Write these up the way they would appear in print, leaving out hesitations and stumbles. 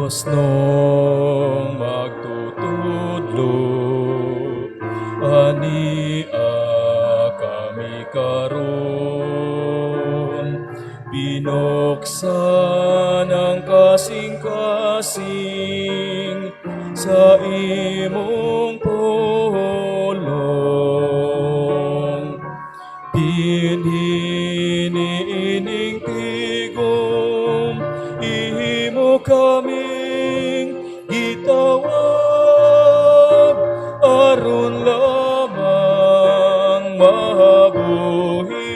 Dios nung magtutudlo, ania kami karon. Binuksan ang kasing-kasing sa imong pulong. Dinhi niining tigom, imo kaming gitawag, aron lamang mabuhi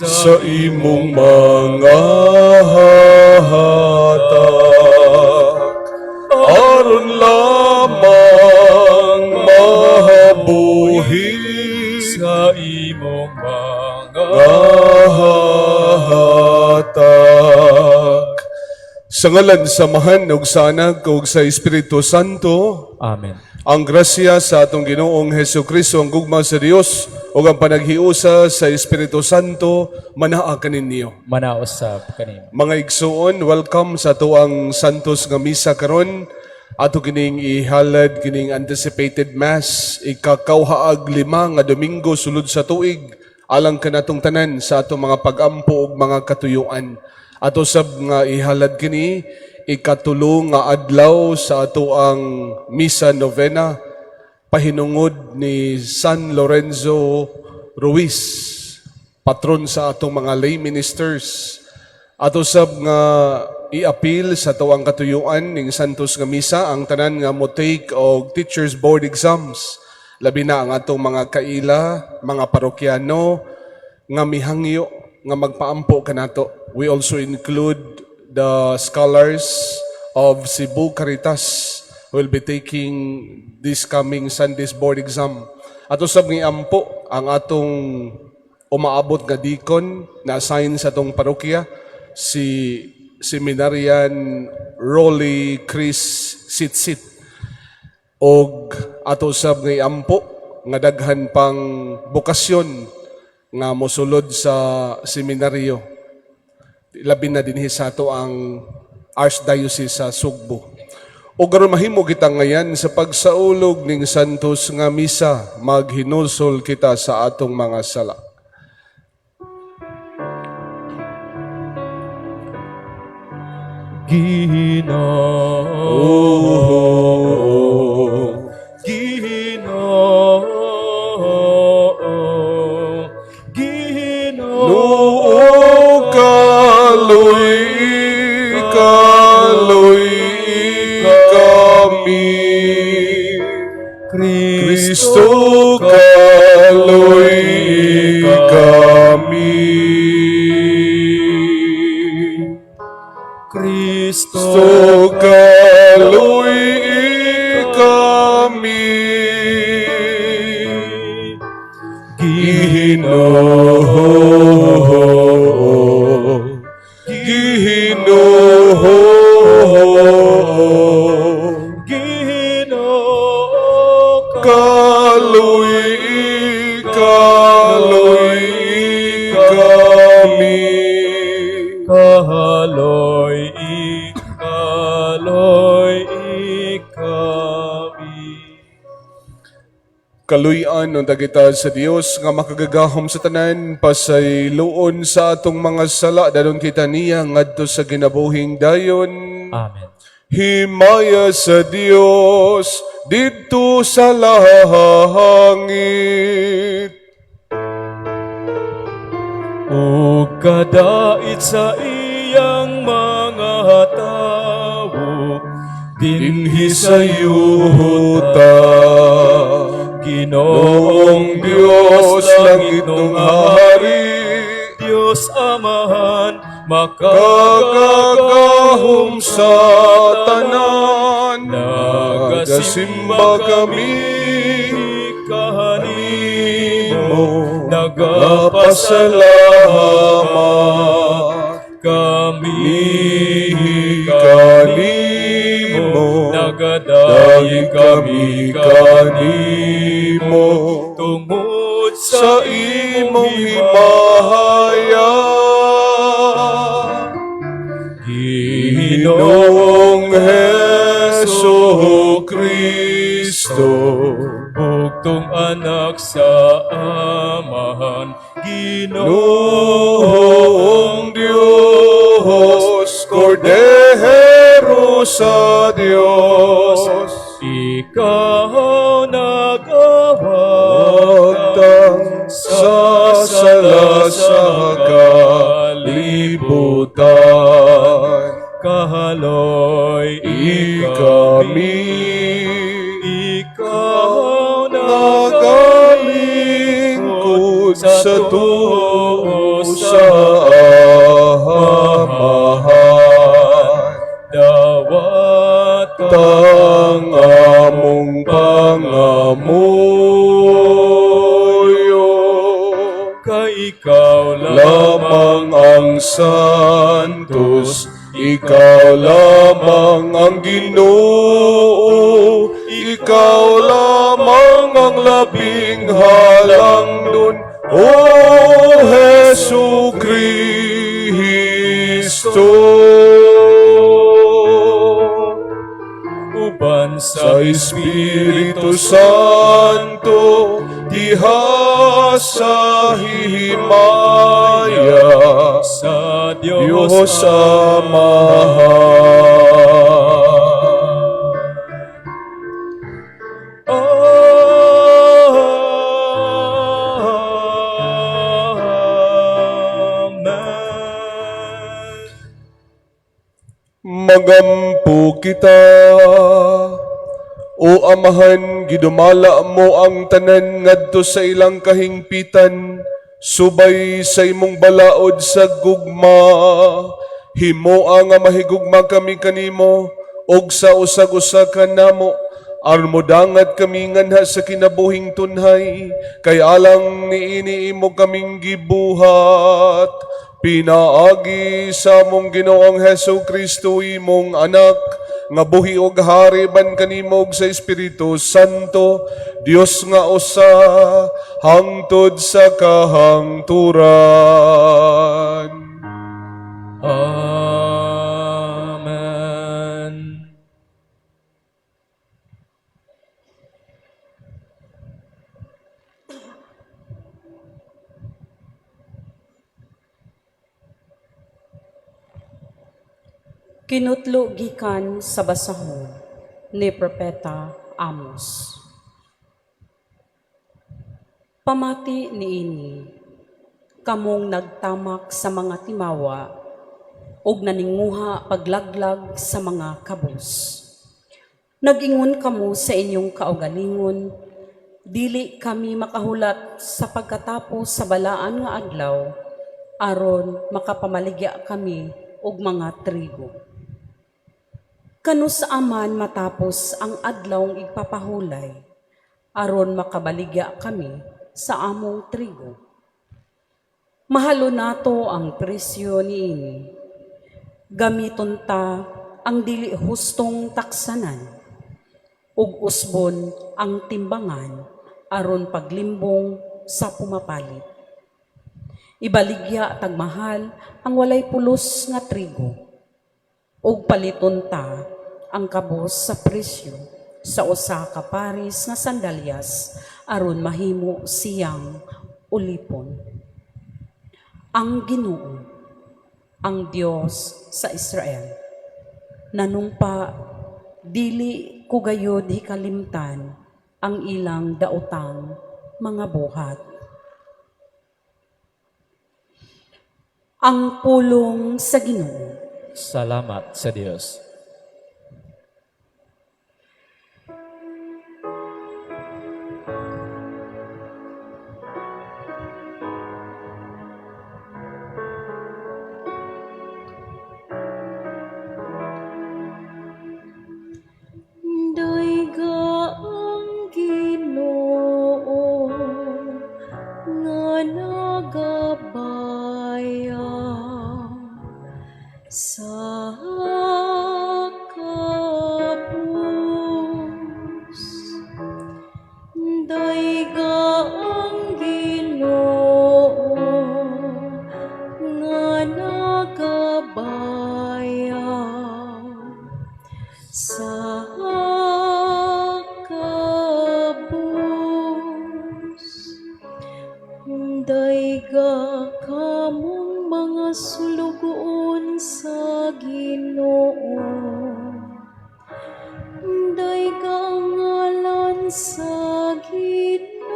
sa imong mga hatak, aron lamang mabuhi sa imong mga hatak. Sa ngalan sa Amahan ug sa Anak ug sa Espiritu Santo. Amen. Ang grasya sa atong Ginoong Hesus Kristo, ang gugma sa Dios ug ang panaghiusa sa Espiritu Santo manaa kaninyo. Manaa usab kanimo. Mga igsuon, welcome sa atoang Santos nga Misa karon. Ato kining ihalad kining anticipated Mass, ikakawhaag 5 nga Domingo sulod sa tuig, alang kanatong tanan sa atong mga pagampo ug mga katuyuan. Ato sab nga ihalad kini 3 nga adlaw sa atoang Misa Novena pahinungod ni San Lorenzo Ruiz, patron sa atong mga lay ministers. Ato sab nga iapil sa atoang katuyuan ning Santos nga Misa ang tanan nga mo take og teachers board exams. Labi na ang atong mga kaila, mga parokyano nga mihangyo nga magpaampo kanato. We also include the scholars of Cebu Caritas who will be taking this coming Sunday's board exam. Ato sab nga iampo ang atong umaabot nga deacon na assign sa atong parokya, si Seminarian Rolly Chris Sitsit, og ato sab nga iampo nga daghan pang bokasyon nga mosulod sa seminaryo, labi na dinhi sa ato ang Archdiocese sa Sugbo. O karon mahimo kita ngayan sa pagsaulog ning Santos nga Misa, maghinulsol kita sa atong mga sala. Ginoo, Ginoo, Ginoo. Noo, kaloy, kaloy kami. Kristo, kaloy kami. Kristo, Kristo, kaloy kami. Ginoo, Ginoo, Ginoo, kaloy, kaloy kami. Kaloy, kaloy kami. Kaluy-an unta kita sa Dios nga makagagahom sa tanan, pasayloon sa atong mga sala, dadon kita niya ngadto sa kinabuhing dayon. Amen. Himaya sa Dios didto sa langit. Ug kadait sa iyang mga tawo dinhi sa yuta. Ginoong Noong Dios, langit nung hari, Dios Amahan, kagagahom makagagahom sa tanan, nagasimba nagasimba kami kanimo, nagapasalamat nagapasalamat kami kanimo, nagadayeg kami kami kanimo tungod sa imong himaya. Ginoong Ginoong Anak sa Amahan, Ginoong Ginoong Diyos, Kordero sa Diyos, Ikaw nagawagtang Agtang sa sala sa kalibutan. Kahaloy Ikami Ikaw nagalingkod sa tuo sa Amahan. Dawat Tang among pangamuyo kay ikaw lamang ang santos, ikaw lamang ang Ginoo, ikaw lamang ang labing halangdon, O Hesu Kristo. Uban Sa Espiritu Santo, diha sa himaya, sa Dios, Diyos Amahan. Amen. Magampo kita. O Amahan, gidumala mo ang tanan ngadto sa ilang kahingpitan, subay sa imong balaod sa gugma. Himoa nga mahigugma kami kanimo, og sa usag-usa kanamo, armodangat kami nganha sa kinabuhing tunhay, kay alang niini imo kaming gibuhat. Pinaagi sa among Ginoong Hesu Kristo imong anak, nga buhi og hari ban kanimo ug sa Espiritu Santo, Dios nga usa hangtod sa kahangturan. Amen. Kinutlo gikan sa basahon ni Propeta Amos. Pamati niini, kamong nagtamak sa mga timawa ug naninguha paglaglag sa mga kabus. Nag-ingon kamo sa inyong kaugalingon, dili kami makahulat sa pagkatapos sa balaan nga adlaw, aron makapamaligya kami og mga trigo. Kanus aman matapos ang adlawng igpapahulay, aron makabaligya kami sa among trigo. Mahalo nato ang presyo niini. Gamiton ta ang dili hustong taksanan ug usbon ang timbangan aron paglimbong sa pumapalit. Ibaligya tagmahal ang walay pulos nga trigo ug paliton ta ang kabos sa presyo sa usa ka paris nga sandalyas aron mahimo siyang ulipon. Ang Ginoo, ang Dios sa Israel, nanumpa dili ko gayud hikalimtan ang ilang daotang mga buhat. Ang pulong sa Ginoo. Salamat sa Dios. Dayga ang Ginoo nga nagabaya sa kabus. Dayga ang Ginoo nga nagabaya sa kabus. Dayga kamong mga sulugoon sa Ginoo. Dayga ang ngalan sa Ginoo.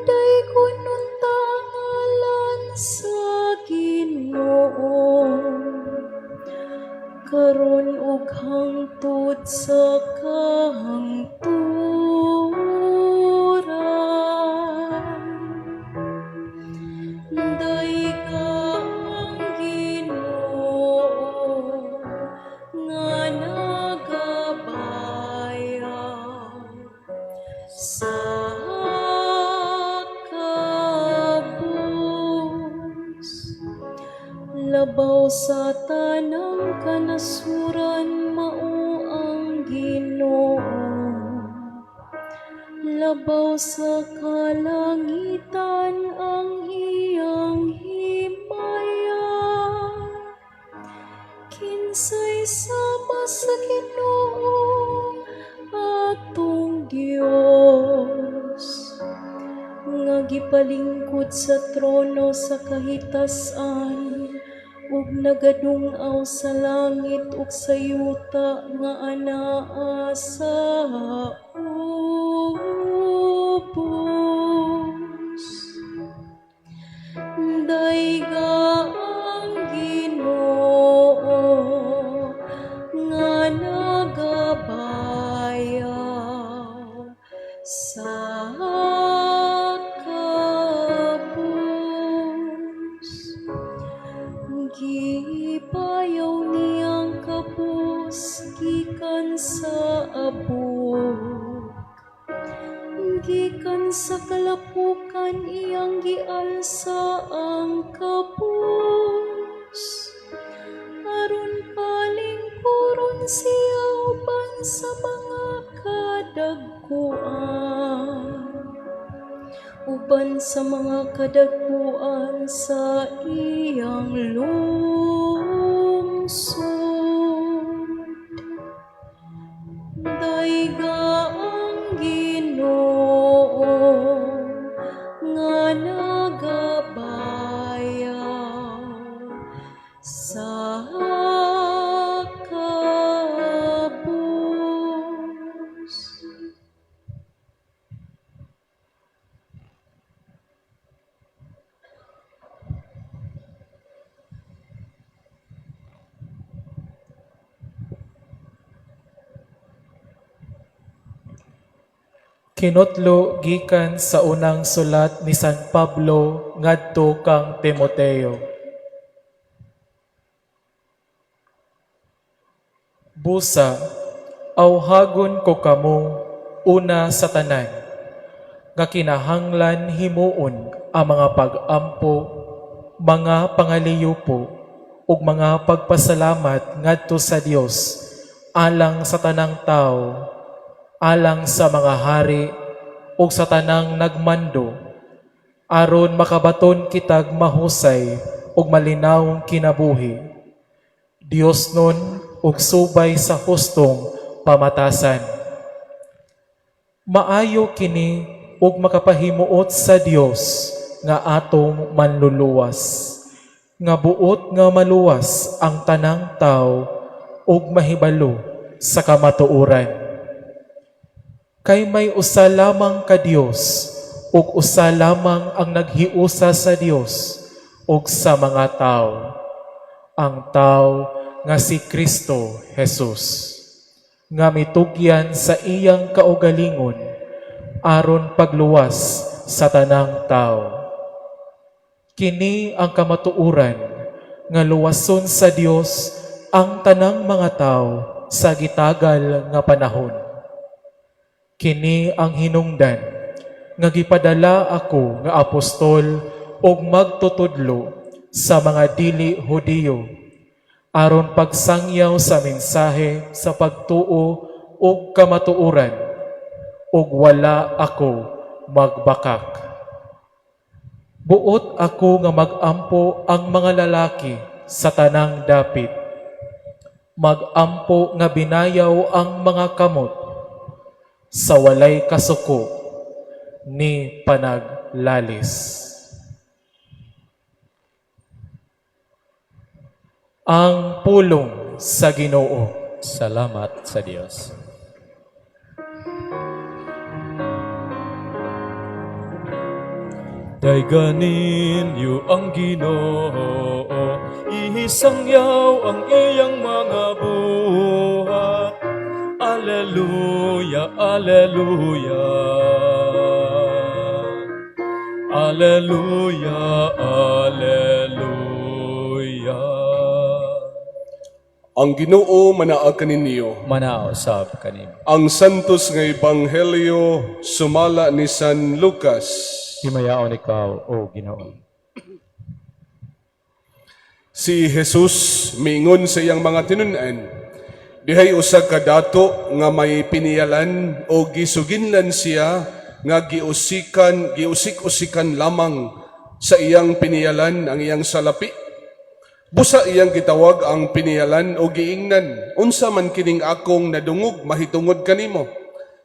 Daygon unta ang ngalan sa Ginoo. Karon ug hangtod sa kahangturan. Dayga ang Ginoo nga nagabayaw sa kabus. Labaw sa tanang kanasuran, mao ang Ginoo. Labaw sa kalangitan ang iyang himaya. Kinsay sama sa Ginoo atong Dios, nga gipalingkod sa trono sa kahitasan ug nagadung-aw sa langit ug sa yuta nga anaa sa ubos? Dayga ang Ginoo nga nagabayaw sa kabus. Gibayaw niyang kabus gikan sa abog. Gikan sa kalapukan iyang gialsa ang kabus. Aron palingkuron siya uban sa mga kadagkuan, uban sa mga kadagkuan sa iyang lungsod. Dayga ang Ginoo nga nagabayaw sa kabus. Kinutlo gikan sa unang sulat ni San Pablo ngadto kang Timoteo. Busa, awhagon ko kamo una sa tanan, nga kinahanglan himuon ang mga pag-ampo, mga pangaliyupo, ug mga pagpasalamat ngadto sa Dios alang sa tanang tao, alang sa mga hari ug sa tanang nagmando, aron makabaton kitag mahusay ug malinawong kinabuhi, Diosnon ug subay sa hustong pamatasan. Maayo kini ug makapahimuot sa Dios nga atong manluluwas, nga buot nga maluwas ang tanang tao ug mahibalo sa kamatuoran. Kay may usa lamang ka Dios ug usa lamang ang naghiusa sa Dios ug sa mga tao, ang tao nga si Kristo Jesus, nga mitugyan sa iyang kaugalingon aron pagluwas sa tanang tao. Kini ang kamatuoran nga luwason sa Dios ang tanang mga tao sa gitagal nga panahon. Kini ang hinungdan nga gipadala ako nga apostol ug magtutudlo sa mga dili Hudiyo aron pagsangyaw sa mensahe sa pagtuo ug kamatuoran, ug wala ako magbakak. Buot ako nga magampo ang mga lalaki sa tanang dapit. Magampo nga binayaw ang mga kamot sa walay kasuko. ni panaglalis. Ang pulong sa Ginoo. Salamat sa Dios. Daygan ninyo ang Ginoo, ihisangyaw ang iyang mga buhat. Alleluia, alleluia. Alleluia, alleluia. Ang Ginoo manaa kaninyo. Manao sab kanimo. Ang Santos nga Ebanghelyo sumala ni San Lucas. Himayaon ikaw, o Ginoo. Si Jesus miingon sa iyang mga tinun-an, dihay usa ka dato nga may piniyalan o gisuginlan siya nga giusikan giusik-usikan lamang sa iyang piniyalan ang iyang salapi. Busa iyang gitawag ang piniyalan o giingnan, unsa man kining akong nadungog mahitungod kanimo.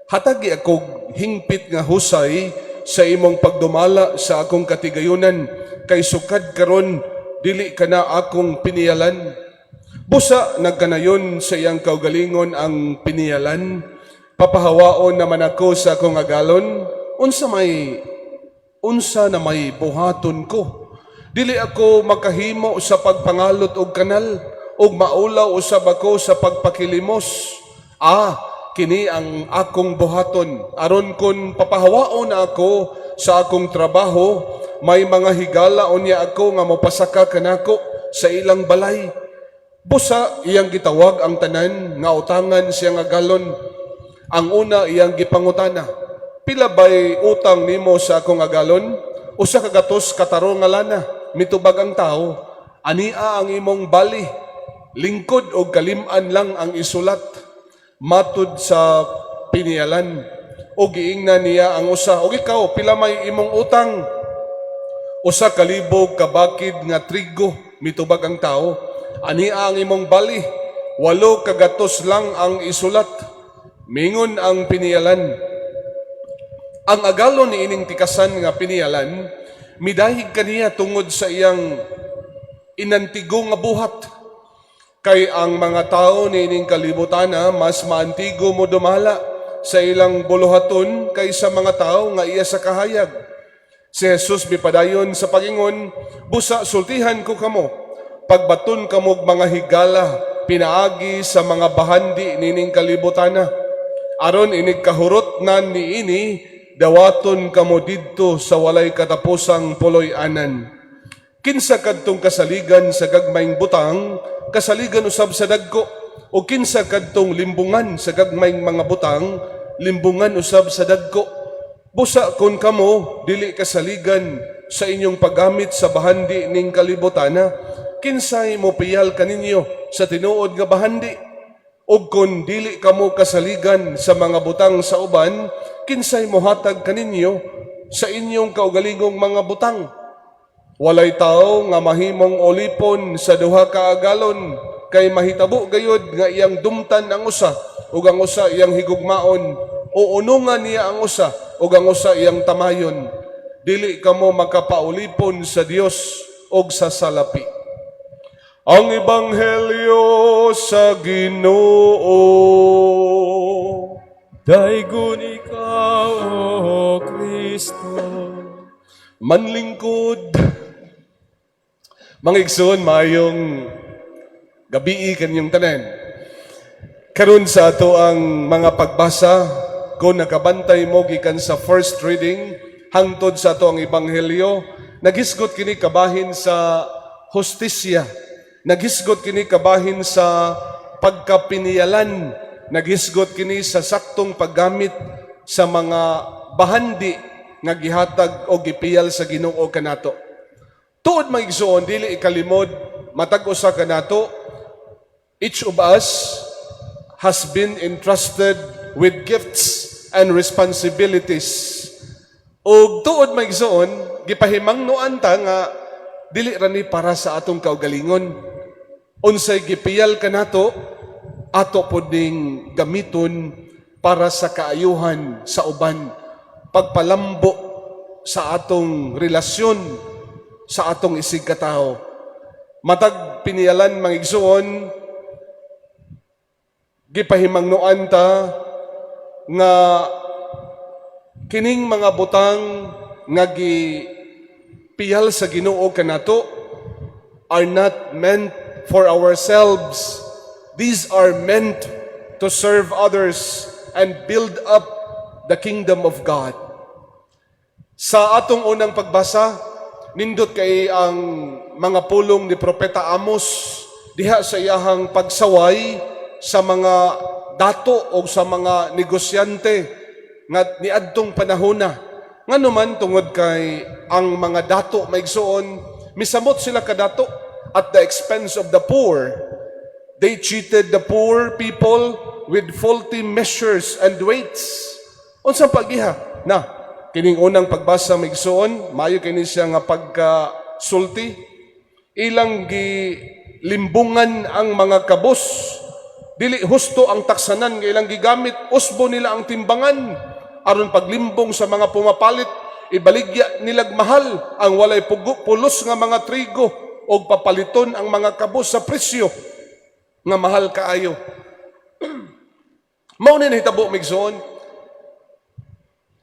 Hatagi akog hingpit nga husay sa imong pagdumala sa akong katigayunan, kay sukad karon dili ka na akong piniyalan. Busa nagkanayon sa iyang kaugalingon ang piniyalan, papahawaon naman ako sa akong agalon, unsa na may buhaton ko. Dili ako makahimo sa pagpangalot og kanal ug maulaw usab ako sa pagpakilimos. Ah, kini ang akong buhaton aron kon papahawaon na ako sa akong trabaho, may mga higala unya ako nga mopasaka kanako sa ilang balay. Busa iyang gitawag ang tanan nga utangan siya nga galon. Ang una iyang gipangutana, pila bay utang nimo sa akong agalon? Usa ka gatos katarong nga lana, mitubag ang tao, ania ang imong bali, lingkod og kalim-an lang ang isulat, matud sa piniyalan. O giingnan niya ang usa, og ikaw, pila may imong utang? Usa ka libo ka bakid nga trigo, mitubag ang tao. Ania ang imong bali, 800 lang ang isulat. Mingon ang piniyalan. Ang agalo ni ining tikasan nga piniyalan, midahig kaniya tungod sa iyang inantigo nga buhat. Kay ang mga tao ni ining kalibutana mas maantigo mo dumala sa ilang buluhaton kaysa mga tao nga iya sa kahayag. Si Jesus mipadayon sa pagingon, busa sultihan ko kamo, pagbaton kamog mga higala, pinaagi sa mga bahandi nining kalibutana. Aron inig kahurot na niini, dawaton kamo didto sa walay katapusang puloy-anan. Kinsa kadtong kasaligan sa gagmayng butang, kasaligan usab sa dagko, o kinsa kadtong limbungan sa gagmayng mga butang, limbungan usab sa dagko. Busa kon kamo dili kasaligan sa inyong paggamit sa bahandi ning kalibotana, kinsay mo piyal kaninyo sa tinuod nga bahandi? Og kon dili kamo kasaligan sa mga butang sa uban, kinsay mohatag kaninyo sa inyong kaugalingong mga butang? Walay tao nga mahimong olipon sa duha ka agalon, kay mahitabo gayud nga iyang dumtan ang usa ug ang usa iyang higugmaon, o unungan niya ang usa ug ang usa iyang tamayon. Dili kamo makapaulipon sa Dios ug sa salapi. Ang Ebanghelyo sa Ginoo. Daygon ikaw, O Kristo. Manlingkod. Mga igsoon, maayong gabii kanyong tanan. Karon sa ato ang mga pagbasa, kung nakabantay mo gikan sa first reading hangtod sa ato ang ebanghelyo, naghisgot kini kabahin sa hustisya, naghisgot kini kabahin sa pagkapiniyalan, naghisgot kini sa saktong paggamit sa mga bahandi nga gihatag o gipiyal sa Ginoo kanato. Tuod mga igsoon, dili ikalimod, matag usa kanato, each of us has been entrusted with gifts and responsibilities. Og tuod mga igsoon, gipahimangnoan ta nga dili ra ni para sa atong kaugalingon. Unsay gipiyal kanato, ato pod ning gamiton para sa kaayuhan sa uban, pagpalambo sa atong relasyon sa atong isigkatawo. Matag piniyalan, mga igsuon, gipahimangnoan ta nga kining mga butang nga gipiyal sa Ginoo kanato are not meant for ourselves. These are meant to serve others and build up the kingdom of God. Sa atong unang pagbasa, nindot kay ang mga pulong ni Propeta Amos diha sa iyahang pagsaway sa mga dato o sa mga negosyante nga niadtong panahona. Ngano man? Tungod kay ang mga dato, maigsuon, misamot sila kadato at the expense of the poor. They cheated the poor people with faulty measures and weights. Unsang pagiha? Na, kining unang pagbasa, maigsuon, maayo kini siya nga pagkasulti. Ilang gilimbungan ang mga kabos. Dili husto ang taksanan nga ilang gigamit, usbo nila ang timbangan aron paglimbong sa mga pumapalit, ibaligya nilag mahal ang walay pulos nga mga trigo og papaliton ang mga kabos sa presyo nga mahal kaayo. Mao ni nahitabo, migsoon.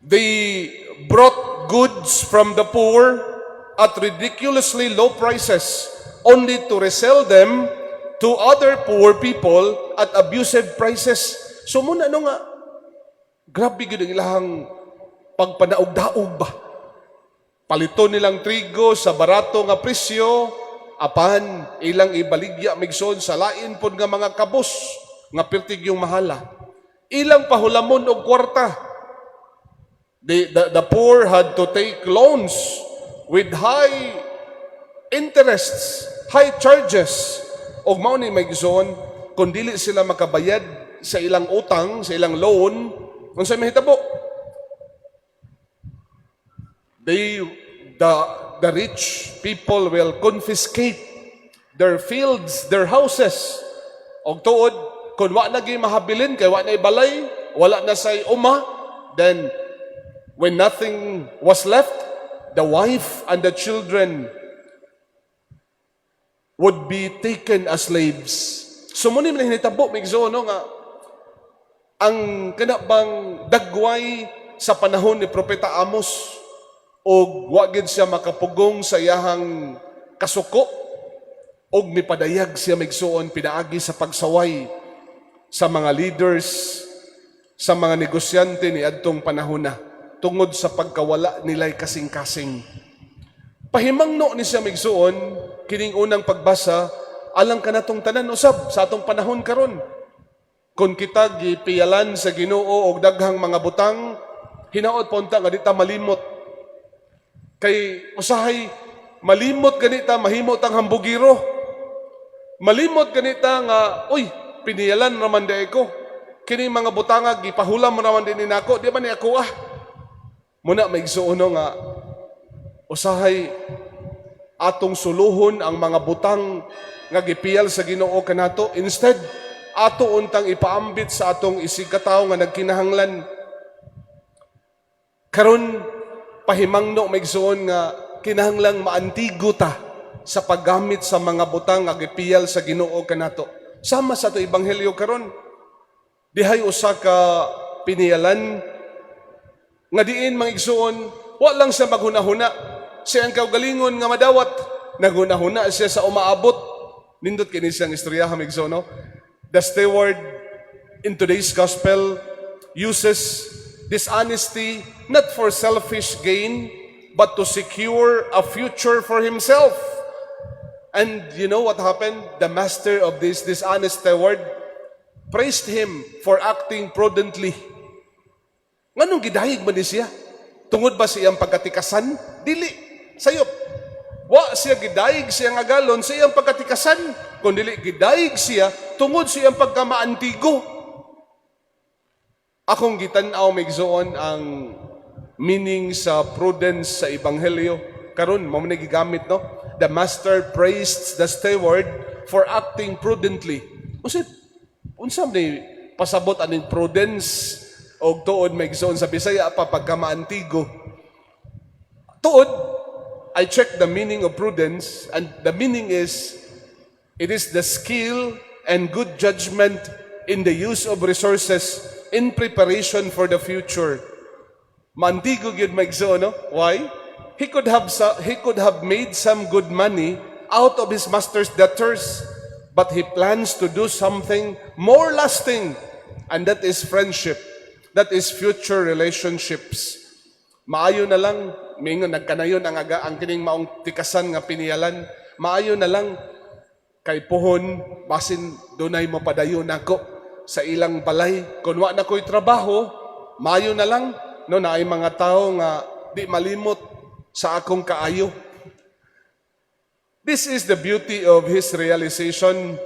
They brought goods from the poor at ridiculously low prices only to resell them to other poor people at abusive prices. So muna no nga, grabe gyud ang ilahang pagpanaog-daog ba. Paliton nilang trigo sa barato nga presyo, apan ilang ibaligya, migsoon, sa lain pod nga mga kabos nga pirtig yung mahala. Ilang pahulamon og kwarta. The poor had to take loans with high interests, high charges. Og mao ni, maigsoon, kung dili sila makabayad sa ilang utang, sa ilang loan, unsa mahitabo? The rich people will confiscate their fields, their houses. Og tuod, kung wa na gyud mahabilin, kay wa na balay, wala na say uma, then when nothing was left, the wife and the children would be taken as slaves. So mao ni man hinitabo, migsoon, no, nga ang kana bang dagway sa panahon ni Propeta Amos, og wa gid siya makapugong sa iyahang kasuko og mipadayag siya, migsuon, pinaagi sa pagsaway sa mga leaders, sa mga negosyante ni adtong panahon na tungod sa pagkawala nila'y kasing-kasing. Pahimangno ni siya, migsuon, kining unang pagbasa alang kanatong tanan usab sa atong panahon karon. Kung kita gipiyalan sa Ginoo og daghang mga butang, hinaot pa unta nga di ta malimot. Kay usahay malimot ganita, mahimo tang hambugiro. Malimot ganita nga, uy, piniyalan raman di ko. Kini mga butanga gipahulam raman din nako, di ba ni ako ah. Muna, maigsuon, nga usahay atong suluhon ang mga butang nga gipiyal sa Ginoo kanato. Instead, ato untang ipaambit sa atong isigkatawo nga nagkinahanglan. Karon, pahimangno, maigsuon, nga kinahanglang maantigo ta sa paggamit sa mga butang nga gipiyal sa Ginoo kanato. Sama sa ato ebanghelyo karon, dihay usa ka piniyalan nga diin, mga igsuon, wa lang siya maghunahuna siya ang kaugalingon nga madawat, naghunahuna siya sa umaabot. Nindot kini siyang istorya, mga igsuon, no? The steward in today's gospel uses dishonesty not for selfish gain but to secure a future for himself. And you know what happened? The master of this dishonest steward praised him for acting prudently. Nganong gidayeg man ni siya? Tungod ba sa iyang pagkatikasan? Dili. Sayop. Wa siya gidayeg siya nga galon sa iyang pagkatikasan. Kung dili, gidayeg siya tungod sa iyang pagkamaantigo. Akong gitan-aw, migsuon, ang meaning sa prudence sa ebanghelyo. Karon mao man gigamit, no? The master praised the steward for acting prudently. Unsa ni pasabot aning prudence? Og tuod, mga igsoon, sa Bisaya pa pagkamaantigo. Tuod, I checked the meaning of prudence, and the meaning is, it is the skill and good judgment in the use of resources in preparation for the future. Maantigo gyud, mga igsoon, no? Why? He could have made some good money out of his master's debtors, but he plans to do something more lasting, and that is friendship. That is future relationships. Maayo na lang, mingon nagkanayon ang aga ang kining maong tikasan nga piniyalan. Maayo na lang kay puhon basin dunay mopadayon nako sa ilang balay kun wa na ko'y trabaho. Maayo na lang, no, naay mga tawo nga di malimot sa akong kaayo. This is the beauty of his realization.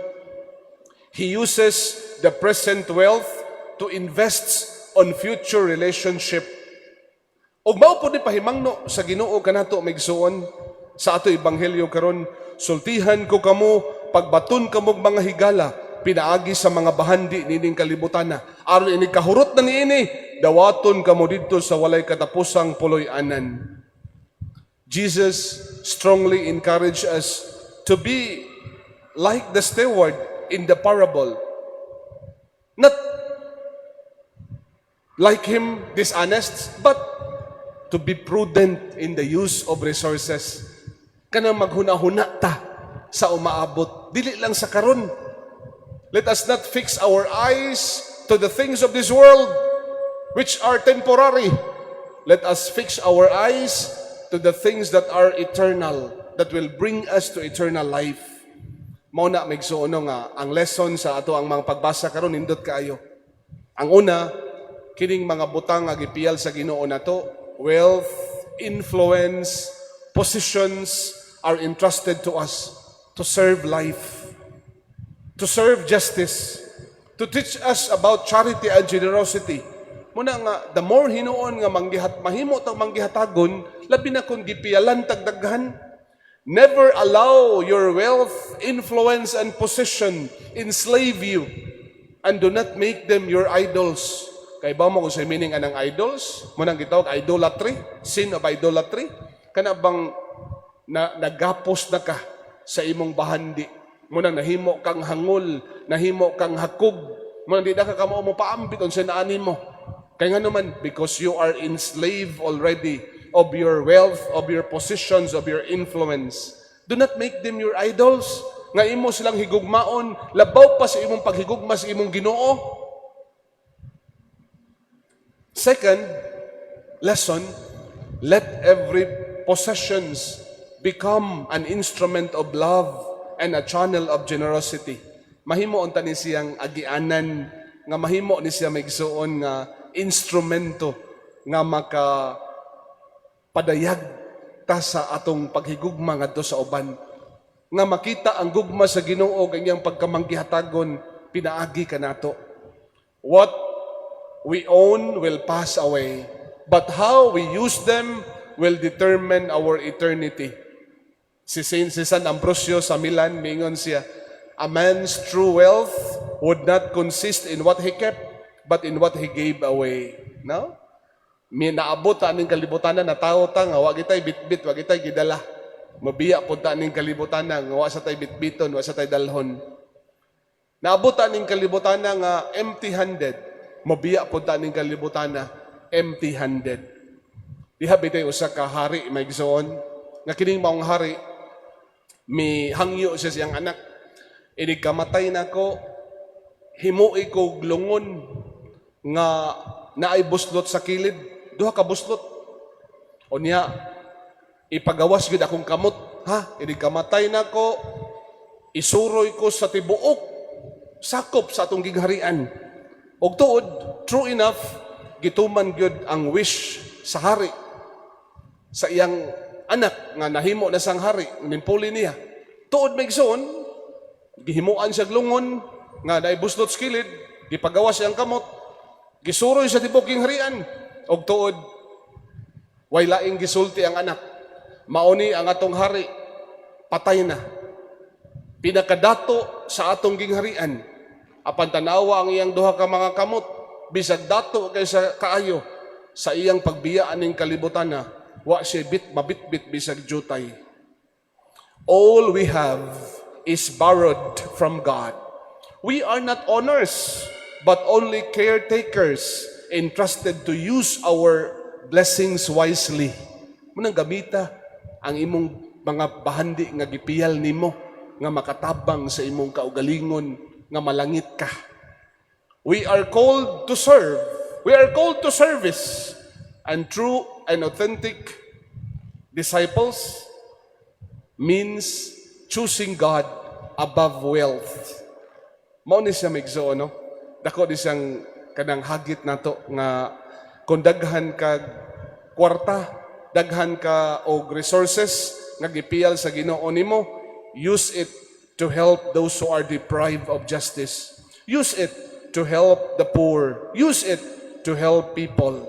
He uses the present wealth to invest on future relationship. Ug mao pud ni pahimangno sa Ginoo kanato, mga igsoon, sa ato ebanghelyo karon: "Sultihan ko kamo, pagbaton kamog mga higala pinaagi sa mga bahandi nining kalibutana, aron inig kahurot na niini, dawaton kamo didto sa walay katapusang puloy-anan." Jesus strongly encouraged us to be like the steward in the parable. Not like him dishonest, but to be prudent in the use of resources. Kanang maghuna-huna ta sa umaabot, dili lang sa karon. Let us not fix our eyes to the things of this world, which are temporary. Let us fix our eyes to the things that are eternal, that will bring us to eternal life. Mao na, mga igsoon, nga ang lesson sa ato ang mga pagbasa karon nindot kaayo. Ang una, kining mga butang nga gipiyal sa Ginoo nato, wealth, influence, positions are entrusted to us to serve life, to serve justice, to teach us about charity and generosity. Mao na nga, the more hinuon nga manggihat, mahimo tag manggihatagon, labi na kung gipiyalan tagdaghan. Never allow your wealth, influence, and position enslave you, and do not make them your idols. Kay ba mo kung sa meaning anang idols? Mao nang gitawag idolatry, sin of idolatry. Kana bang na, nagapos na ka sa imong bahandi. Mao nang nahimo kang hangol, nahimo kang hakog. Mao nang di na ka kamo mo paambit unsa naa nimo. Kay nga naman, because you are enslaved already of your wealth, of your positions, of your influence. Do not make them your idols. Nga imo silang higugmaon, labaw pa sa imong paghigugma sa imong Ginoo. Second lesson, let every possessions become an instrument of love and a channel of generosity. Mahimo unta ni siyang agianan nga mahimo ni siya, mga igsoon, nga instrumento nga maka padayag ta sa atong paghigugma ngadto sa uban, nga makita ang gugma sa Ginoo ug ang iyang pagkamanggihatagon pinaagi kanato. What we own will pass away, but how we use them will determine our eternity. Si San Ambrosio sa Milan, mingon siya, "A man's true wealth would not consist in what he kept, but in what he gave away." No? Mi naabot ta aning kalibutan na tawo ta nga wa gitay bitbit, wa gitay gidala. Mabiya pud ta aning kalibutan nga wa sa tay bitbiton, wa sa tay dalhon. Naabot ta aning kalibutan nga empty-handed. Mabiya pud ta aning kalibutan empty-handed. Diha bitay usa ka hari, mga igsoon, nga kining maong hari mi hangyo siya siyang anak. "Inig kamatay nako, himui ko lungon nga naay buslot sa kilid, duha ka buslot. Unya ipagawas gid akong kamot, ha. Inig kamatay nako, isuroy ko sa tibuok sakop sa atong gigharian." Og tuod, true enough, gituman gyud ang wish sa hari sa iyang anak nga nahimo na sang hari, nimpuli niya. Tuod, mga igsoon, gihimuan siya lungon nga naay buslot sa kilid, gipagawas siyang kamot, gisuroy sa tibuok harian. Og tuod, way laing gisulti ang anak. "Mauni ang atong hari, patay na. Pinakadato sa atong gingharian. Apan tanawa ang iyang duha ka mga kamot." Bisag dato kaysa kaayo sa iyang pagbiya aning kalibutan na, wa siya bit mabitbit bisag jutay. All we have is borrowed from God. We are not owners, but only caretakers entrusted to use our blessings wisely. Munang gamita ang imong mga bahandi nga gipiyal nimo nga makatabang sa imong kaugalingon nga malangit ka. We are called to serve. We are called to service. And true and authentic disciples means choosing God above wealth. Mao ni siya, mga igsoon, no? Dako ni siyang kanang hagit nato nga kung daghan ka kwarta, daghan ka og resources nga gipiyal sa Ginoo nimo, use it to help those who are deprived of justice. Use it to help the poor. Use it to help people.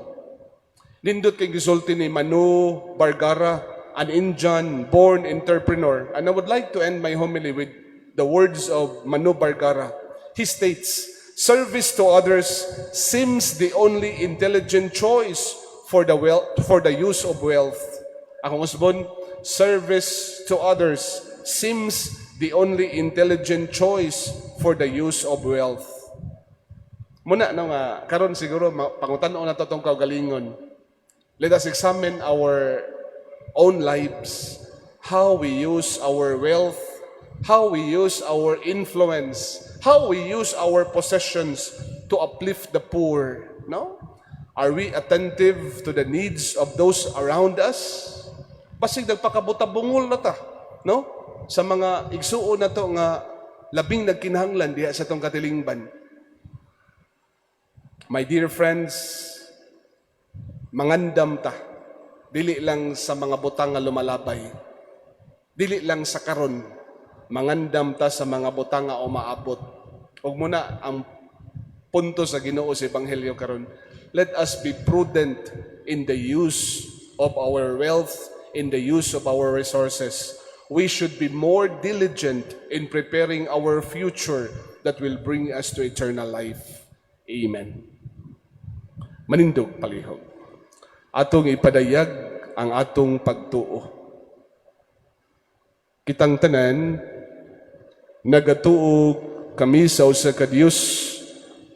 Nindot kay gisulti ni Manu Bargara, an Indian born entrepreneur. And I would like to end my homily with the words of Manu Bargara. He states, "Service to others seems the only intelligent choice for the use of wealth." Akong usbon, service to others seems the only intelligent choice for the use of wealth. Muna no nga karon siguro pangutan-on nato tong kaugalingon. Let us examine our own lives, how we use our wealth, how we use our influence, how we use our possessions to uplift the poor, no? Are we attentive to the needs of those around us? Basig nagpakabutabungol na ta, no? Sa mga igsuon na to nga labing nagkinahanglan diha sa tong katilingban. My dear friends, mangandam ta. Dili lang sa mga butang nga lumalabay. Dili lang sa karon. Mangandam ta sa mga butang nga umaabot. Ug muna ang punto sa Ginoo sa ebanghelyo karon. Let us be prudent in the use of our wealth, in the use of our resources. We should be more diligent in preparing our future that will bring us to eternal life. Amen. Manindog palihog. Atong ipadayag ang atong pagtuo. Kitang tanan, nagatuo kami sa usa ka Dios,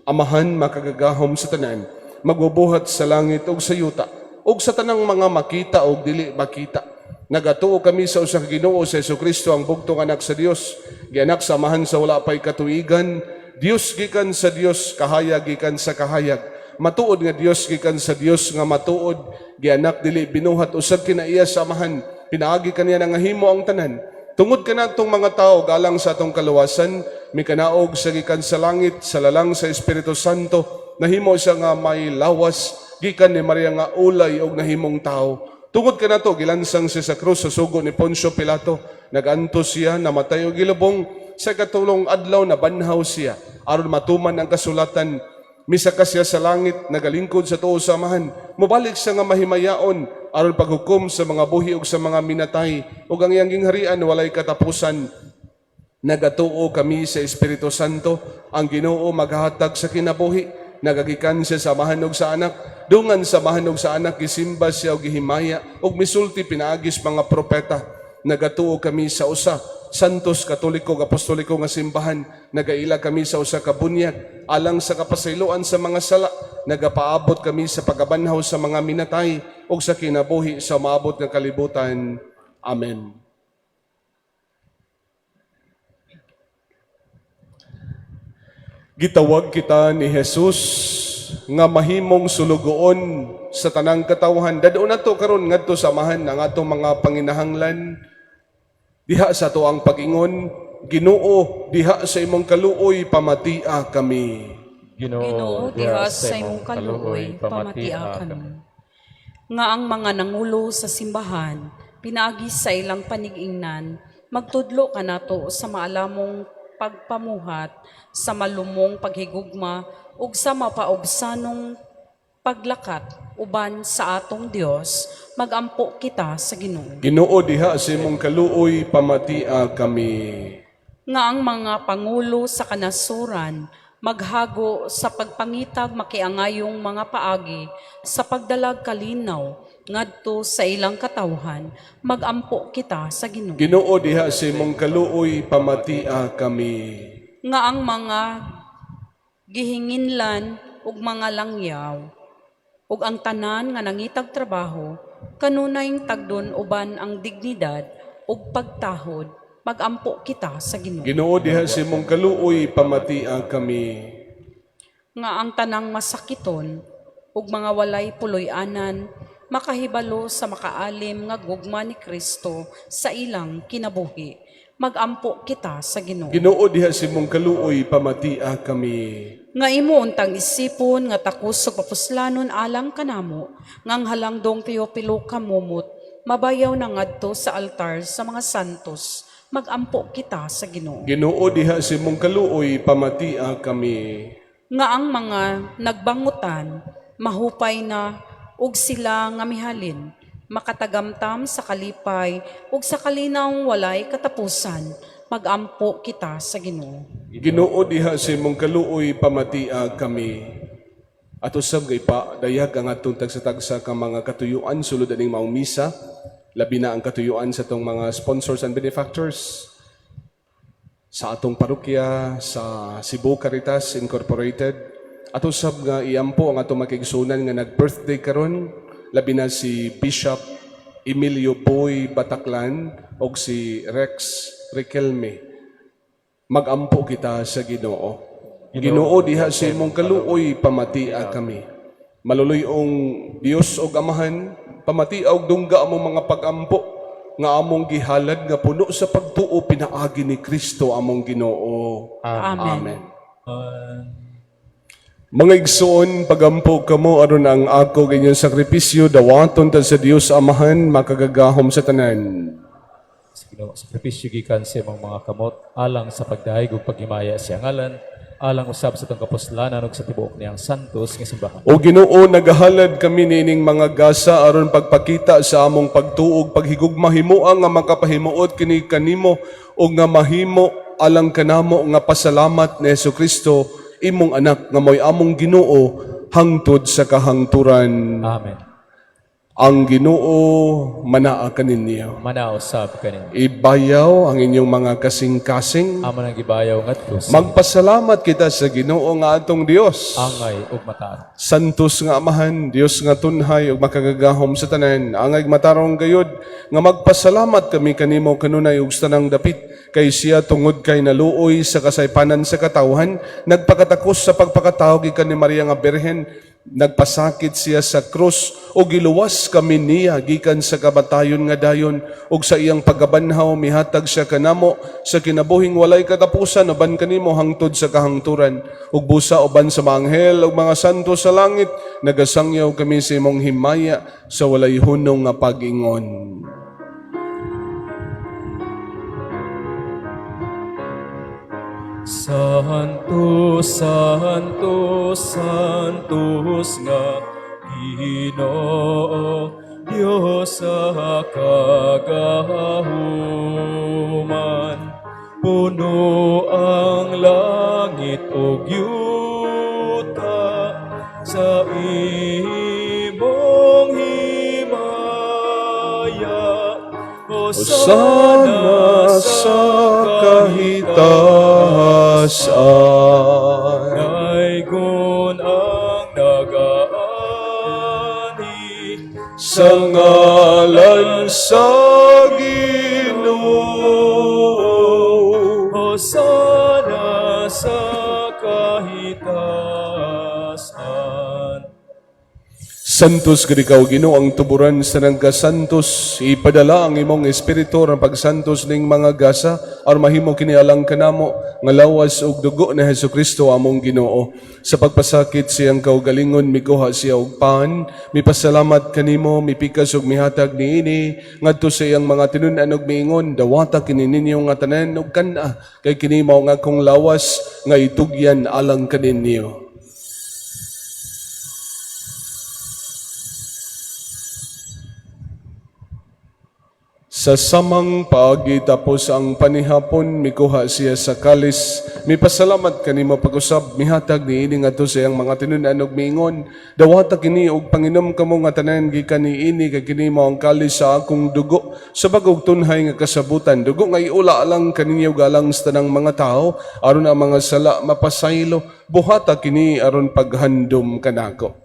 Amahan makagagahom sa tanan, magbubuhat sa langit ug sa yuta, ug sa tanang mga makita ug dili makita. Nagatuo kami sa usa ka Ginoo, sa Hesukristo, ang bugtong anak sa Dios, gianak sa Amahan sa wala pay katuigan, Dios gikan sa Dios, kahayag gikan sa kahayag. Matuod nga Dios gikan sa Dios nga matuod, gianak dili binuhat, usag kinaiya sa Amahan, pinaagi kaniya nangahimo ang tanan. Tungod kanatong mga tao galang sa atong kaluwasan, mikanaog sa gikan sa langit sa lalang sa Espiritu Santo, nahimo siya nga may lawas gikan ni Maria nga ulay og nahimong tao. Tungod kanato gilansang siya sa krus sa sugo ni Poncio Pilato, nagantos siya, namatay ug gilubong. Sa katulong adlaw nabanhaw siya aron matuman ang kasulatan. Misaka siya sa langit, nagalingkod sa tuo sa Amahan. Mobalik siya nga mahimayaon aron paghukom sa mga buhi ug sa mga minatay, ug ang iyang gingharian walay katapusan. Nagatuo kami sa Espiritu Santo, ang Ginoo maghahatag sa kinabuhi. Nagagikan siya sa Amahan ug sa Anak. Dungan sa Amahan ug sa Anak gisimba siya ug gihimaya ug misulti pinaagis mga propeta. Nagatuo kami sa usa Santos, Katoliko ug Apostoliko nga simbahan. Nagaila kami sa usa ka bunyag alang sa kapasayloan sa mga sala. Nagapaabot kami sa pagkabanhaw sa mga minatay ug sa kinabuhi sa maabot nga kalibutan. Amen. Gitawag kita ni Jesus nga mahimong sulugoon sa tanang katawhan. Dad-on nato karon ngadto sa Amahan ang atong mga panginahanglan. Diha sa ato ang pag-ingon, Ginoo, diha sa imong kaluoy pamatia kami. Ginoo, diha sa imong kaluoy, pamatia kami. Nga ang mga nangulo sa simbahan, pinaagi sa ilang panigingnan, magtudlo kanato sa maalamong pagpamuhat, sa malumong paghigugma, ug sa mapaubsanong paglakat uban sa atong Dios, magampo kita sa Ginoo. Ginoo, diha sa imong kaluoy pamatia kami. Nga ang mga pangulo sa kanasuran, Maghago sa pagpangitag makiangayong mga paagi sa pagdalag kalinaw ngadto sa ilang katawhan, magampo kita sa Ginoo. Ginoo, diha sa imong kaluoy, pamatia kami. Nga ang mga gihinginlan ug mga langyaw ug ang tanan nga nangitag trabaho kanunay tagdon uban ang dignidad ug pagtahod, magampo kita sa Ginoo. Ginoo, diha sa imong kaluoy, pamatia kami. Nga ang tanang masakiton ug mga walay puloy-anan makahibalo sa makaalim nga gugma ni Kristo sa ilang kinabuhi, magampo kita sa Ginoo. Ginoo, diha sa imong kaluoy, pamatia kami. Nga imo untang isipon nga takos ug papuslanon alang kanamo nga ang halangdong Teopilo kamumot mabayaw na ngadto sa altar sa mga santos, magampo kita sa Ginoo. Ginoo, diha sa imong kaluoy, pamatia kami. Nga ang mga nagbangutan mahupay na ug sila nga mihalin makatagamtam sa kalipay ug sa kalinawng walay katapusan, magampo kita sa Ginoo. Ginoo, diha sa imong kaluoy, pamatia kami. Ato sab nga ipadayag ang atong tagsa-tagsa ka mga katuyuan sulod aning maong misa, labi na ang katuyuan sa atong mga sponsors and benefactors sa atong parokya sa Cebu Caritas Incorporated. Ato sab nga iampo ang atong makigsunan nga nag-birthday karon, labi na si Bishop Emilio Boy Bataclan og si Rex Riquelme. Magampo kita sa Ginoo. Ginoo, diha sa imong kaluoy, pamatia kami. Maluluyong Dios og Amahan, pamatia og dungga among mga pagampo nga among gihalad nga puno sa pagtuo pinaagi ni Kristo among Ginoo. Amen. Amen. Mga igsoon, pagampo kamo aron ang ako ganyang sakripisyo dawaton ta sa Dios Amahan makagagahom sa tanan. Sa Ginoo, sakripisyo gikan sa imong mga kamot alang sa pagdayeg ug paghimaya sa iyang ngalan, alang usab sa atong kapuslanan ug sa tibuok niyang santos nga simbahan. O Ginoo, nagahalad kami niining mga gasa aron pagpakita sa among pagtuog paghigugma. Himoa nga makapahimuot kini kanimo o nga mahimo alang kanamo nga pasalamat ni Hesukristo imong anak nga mo'y among Ginoo hangtod sa kahangturan. Amen. Ang Ginoo manaa kaninyo. Manao sab kaninyo. Ibayaw ang inyong mga kasing-kasing. Amo nang gibayaw ngadto sa Magpasalamat kita sa Ginoo nga atong Dios. Angay ug matarong. Santos nga Amahan, Dios nga tunhay ug makagagahom sa tanan, angay matarong gayod nga magpasalamat kami kanimo kanunay ug sa tanang dapit, kay siya tungod kay naluoy sa kasaypanan sa katawhan, nagpakatakos sa pagpakatawo gikan ni Maria nga Birhen, nagpasakit siya sa krus ug giluwas kami niya gikan sa kabatayon nga dayon, ug sa iyang pagkabanhaw mihatag siya kanamo sa kinabuhing walay katapusan uban kanimo hangtod sa kahangturan. Ug busa uban sa mga anghel ug mga santo sa langit, nagasangyaw kami sa imong himaya sa walay hunong nga pag-ingon. Santo, Santo, Santos nga Ginoo, Dios sa kagahuman. Puno ang langit ug yuta sa imong himaya. Hosana sa kahitasan. Daygon ang nagaani Sa ngalan sa Ginoo. Hosana sa kahitasan. Santos gid ikaw Ginoo, ang tuburan sa nagkasantos, ipadala ang imong espiritu aron pagsantos ning mga gasa aron mahimo kini alang kanamo nga lawas ug dugo ni Hesukristo among Ginoo. Sa pagpasakit siyang kaugalingon, mikuha siya og pan, mipasalamat kanimo, mipikas ug mihatag niini ngadto sa iyang mga tinun-an ug miingon, dawata kini ninyo nga tanan ug kan-a, kay kini mao nga akong lawas nga itugyan alang kaninyo. Sa samang paagi tapos ang panihapon, mikuha siya sa kalis, mipasalamat kanimo pag-usab, mihatag niini ngadto sa iyang mga tinun-an ug miingon, dawata kini og panginom kamo nga tanan gikan niini kay kini mao ang kalis sa akong dugo sa bag-ong tunhay nga kasabutan, dugo nga iula alang kaninyo galang sa tanang mga tao aron ang mga sala mapasaylo, buhata kini aron paghandom kanako.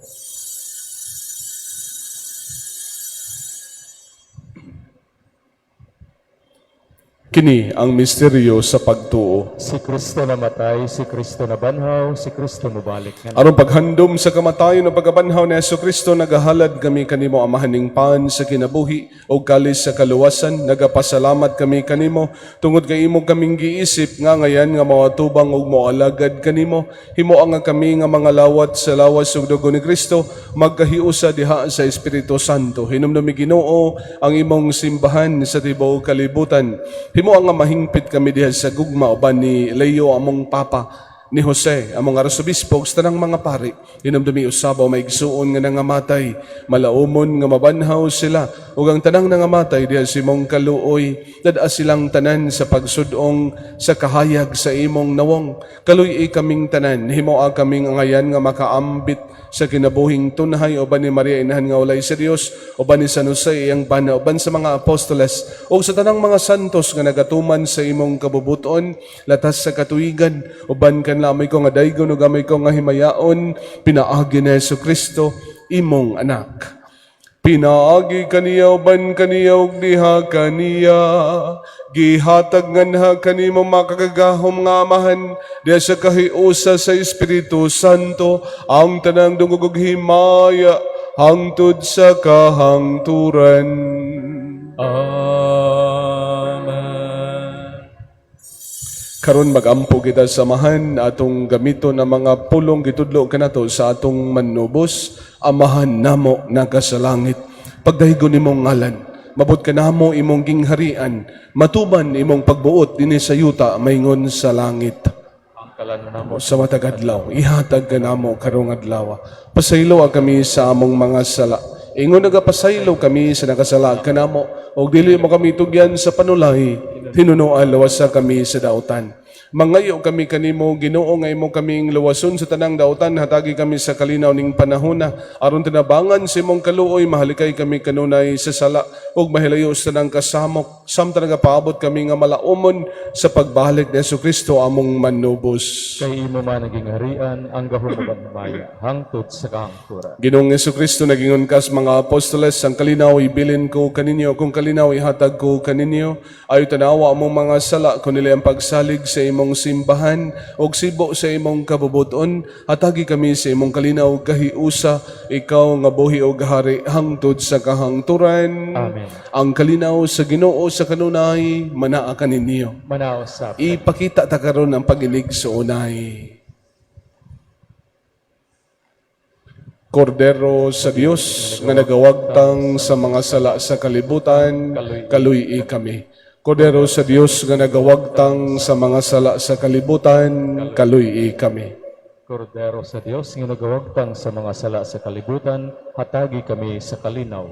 Kini ang misteryo sa pagtuo. Si Kristo namatay, si Kristo nabanhaw, si Kristo mubalik. Aron paghandom sa kamatayon o pagkabanhaw ni Kristo, nagahalad kami kanimo Amahaning pan sa kinabuhi o kalis sa kaluwasan. Nagapasalamat kami kanimo tungod kay imo kaming giisip nga ngayan nga moatubang ug moalagad kanimo. Himoa nga kami nga mga lawat sa lawas ug dugo ni Kristo magkahiusa diha sa Espiritu Santo. Hinumdumi Ginoo ang imong simbahan sa tibuok kalibutan. Himoa nga mahingpit kami diha sa gugma uban ni Leo among Papa, ni Jose, among arsobispo, ug sa tanang mga pari. Hinumdumi usab ang mga igsuon nga nangamatay, malaumon nga mabanhaw sila, ug ang tanang nangamatay diha sa imong kaluoy, dad-a silang tanan sa pagsudong sa kahayag sa imong nawong. Kaluy-i kaming tanan, himoa kaming angayan nga makaambit sa kinabuhing tunhay uban ni Maria Inahan nga walay sa Dios, uban ni San Jose iyang bana, uban sa mga apostoles ug sa tanang mga santos nga nagatuman sa imong kabubuton latas sa katuigan, uban kanila amay ko nga daygon ug amay ko nga himayaon, pinaagi ni Hesus Kristo imong anak. Pinaagi kaniya uban kaniya ug diha kaniya, gihatag nganha kanimo makagagahom nga Amahan diha sa kahiusa sa Espiritu Santo ang tanang dungog ug himaya hangtod sa kahangturan. Amen. Karon magampo kita sa Amahan, atong gamiton ang mga pulong gitudlo kanato sa atong manubos. Amahan namo naka sa langit, pagdahigon nimong ngalan, mabot kanamo imong gingharian, matuman imong pagbuot dinhi sa yuta maingon sa langit. Ang kalan namo Sa matag adlaw, ihatag kanamo karong adlaw. Pasaylo kami sa among mga sala, ingon nagapasaylo kami sa nakasala kanamo, ug dili mo kami tugyan sa panulay, hinunoan luwasa kami sa dautan. Mangayo kami kanimo Ginoo nga imo kaming luwason sa tanang dautan, hatagi kami sa kalinaw ning panahona aron tinabangan sa imong kaluoy mahalikay kami kanunay sa sala ug mahilayo sa tanang kasamok samtang nagapaabot kami nga malaumon sa pagbalik ni Kristo among manubos. Kay imo man naging harian ang gahom ug ang himaya hangtod sa kahangturan. Ginoong Kristo, nagingon kas mga apostoles, ang kalinaw ibilin ko kaninyo, kung kalinaw ihatag ko kaninyo, ayo tanawa among mga sala, kun ang pagsalig sa imong simbahan, ug sibo sa imong kabubuton, hatagi kami sa imong kalinaw kahiusa, ikaw nga buhi og hari hangtod sa kahangturan. Amen. Ang kalinaw sa Ginoo sa kanunay, manaa kaninyo. Manausap. Ipakita ta karon ang pag-inig sa unay. Kordero sa Dios nga nagawagtang sa mga sala sa kalibutan, kaluy-i kami. Kordero sa Dios nga nagawagtang sa mga sala sa kalibutan, kaluy-i kami. Kordero sa Dios nga nagawagtang sa mga sala sa kalibutan, hatagi kami sa kalinaw.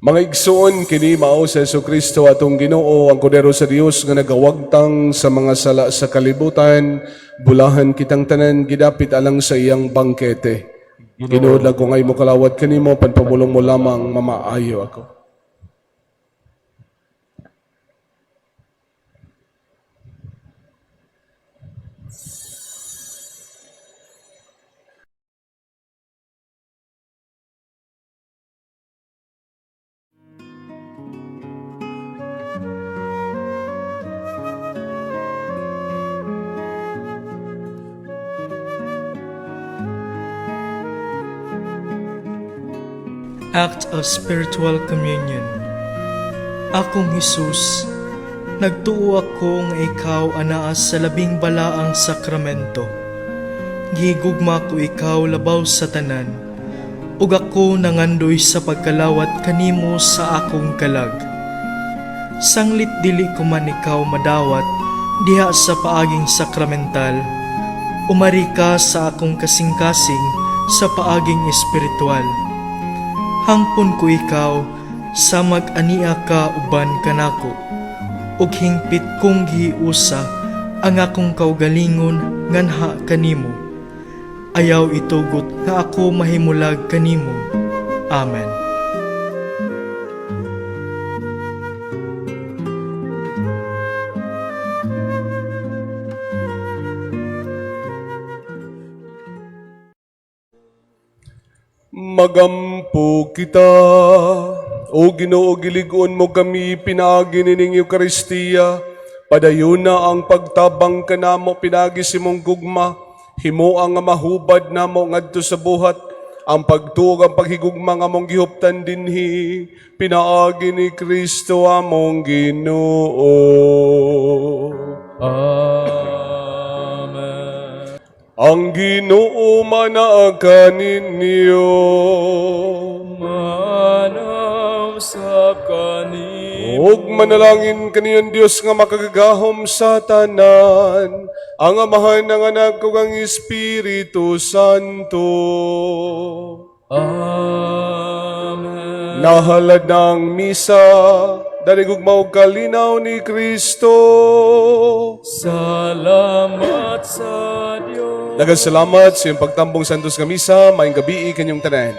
Mga igsoon, kini mao sa Kristo atong Ginoo, ang kordero sa Dios nga nagawagtang sa mga sala sa kalibutan, bulahan kitang tanan gidapit alang sa iyang bangkete. Ginoo, ko ngay mo kalawat kanimo, panpamulong mo lamang mamaayo ako. Act of Spiritual Communion. Akong Hesus, nagtuo ako nga ikaw anaa sa labing balaang sakramento. Gihigugma ko ikaw labaw sa tanan, ug ako nangandoy sa pagkalawat kanimo sa akong kalag. Sanglit dili ko man ikaw madawat diha sa paaging sakramental, umari ka sa akong kasing-kasing sa paaging espiritual. Hangpon ko ikaw Samag ania ka uban kanako, ug hingpit kong gihiusa ang akong kaugalingon nganha kanimo. Ayaw itugot nga ako mahimulag kanimo. Amen. Magampo kita. O Ginoo, gilig-on mo kami pinaagi nining Eukaristiya. Padayon na ang pagtabang kanamo pinaagi sa imong gugma. Himoa nga mahubad namo ngadto sa buhat ang pagtuo ug ang paghigugma nga among gihuptan dinhi pinaagi ni Kristo among Ginoo. Amen. Ang Ginoo manaa kaninyo. Manam sab kanimo. Ug manalangin kaniyong Dios nga makagagahom sa tanan, ang Amahan, ang Anak ug ang Espiritu Santo. Amen. Nahalad ng misa, dali gugma ug kalinaw ni Kristo. Salamat sa Dios. Daghang salamat sa iyong pagtambong santos nga misa, maayong gabii kanyong tanan.